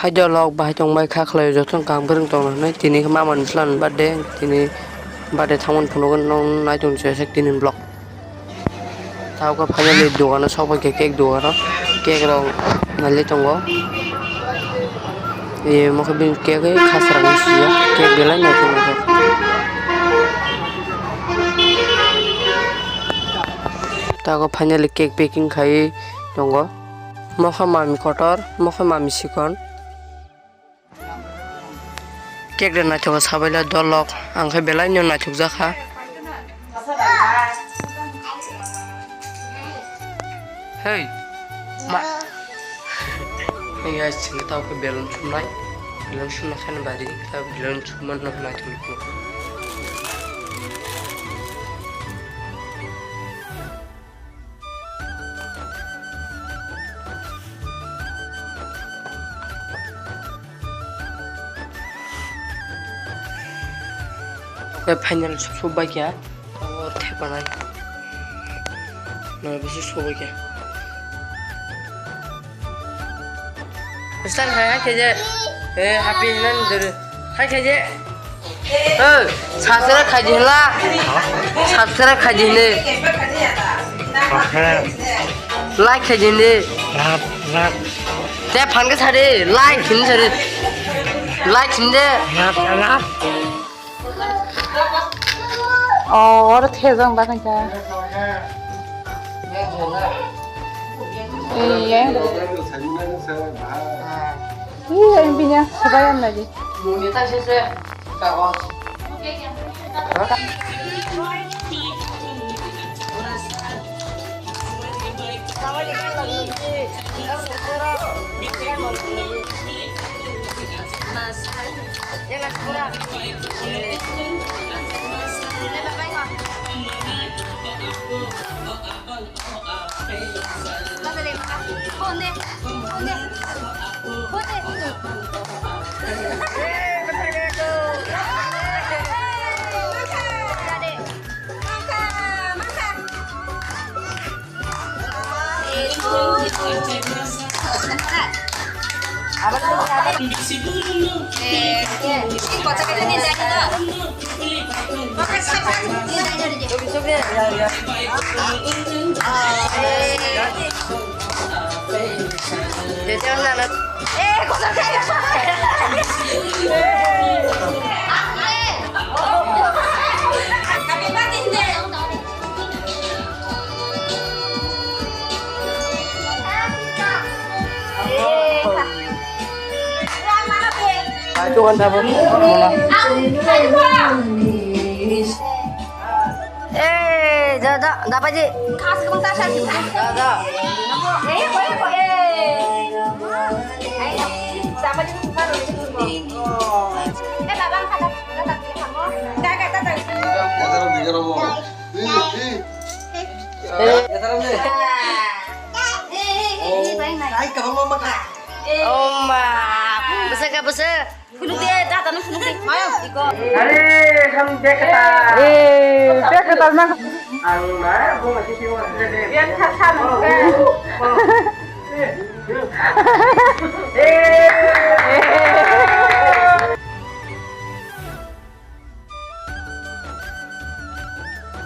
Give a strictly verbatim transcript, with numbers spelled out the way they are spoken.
Hai dolok bahai tongbai kha khlai joto kang bwrwng tong nai tini khe mama ni chwla ni birthday tini birthday thangmani phunukgo nong nai tong se tini vlog. Tabuk finally dogano sokbai khe cake dogano cake rok nailai tongo. Ye mokhe bini cake khasra ni sijak cake belai naithok naithok. Tabuk finally cake packing khaiwi tongo. Mokha mami kotor, mokha mami sikon. Cake de naithok sabaila dolok, ang khe belai no naithok jakha. Hey, ma. Hey guys, chwng tau khe belon sumnai. Belon sumna khani bari, tau belon summan no naithok. Final suk bai kha, abo thepanai. Na bisi suk bai kha. Start khai, hai khe je. Eh, happy hinani duru. Hai khe je. Eh, subscribe khai di hla. Subscribe khai di hne. Like khai di hne. Te phan khe sari, like hini sari. Like hini de. Oh, oro thejang ba kanta. Iya. Iya, yang punya sebayan lagi. Eh, da, da, da, baji. Da, da. Oma, bwswk kha bwswk. Phunuk de, da, da, no phunuk de. Ayo, iko. Are, ham bag kata. Eh, bag kata na. Ang ma, bo ma titi wa. Bian kha kha nang kha. Eh.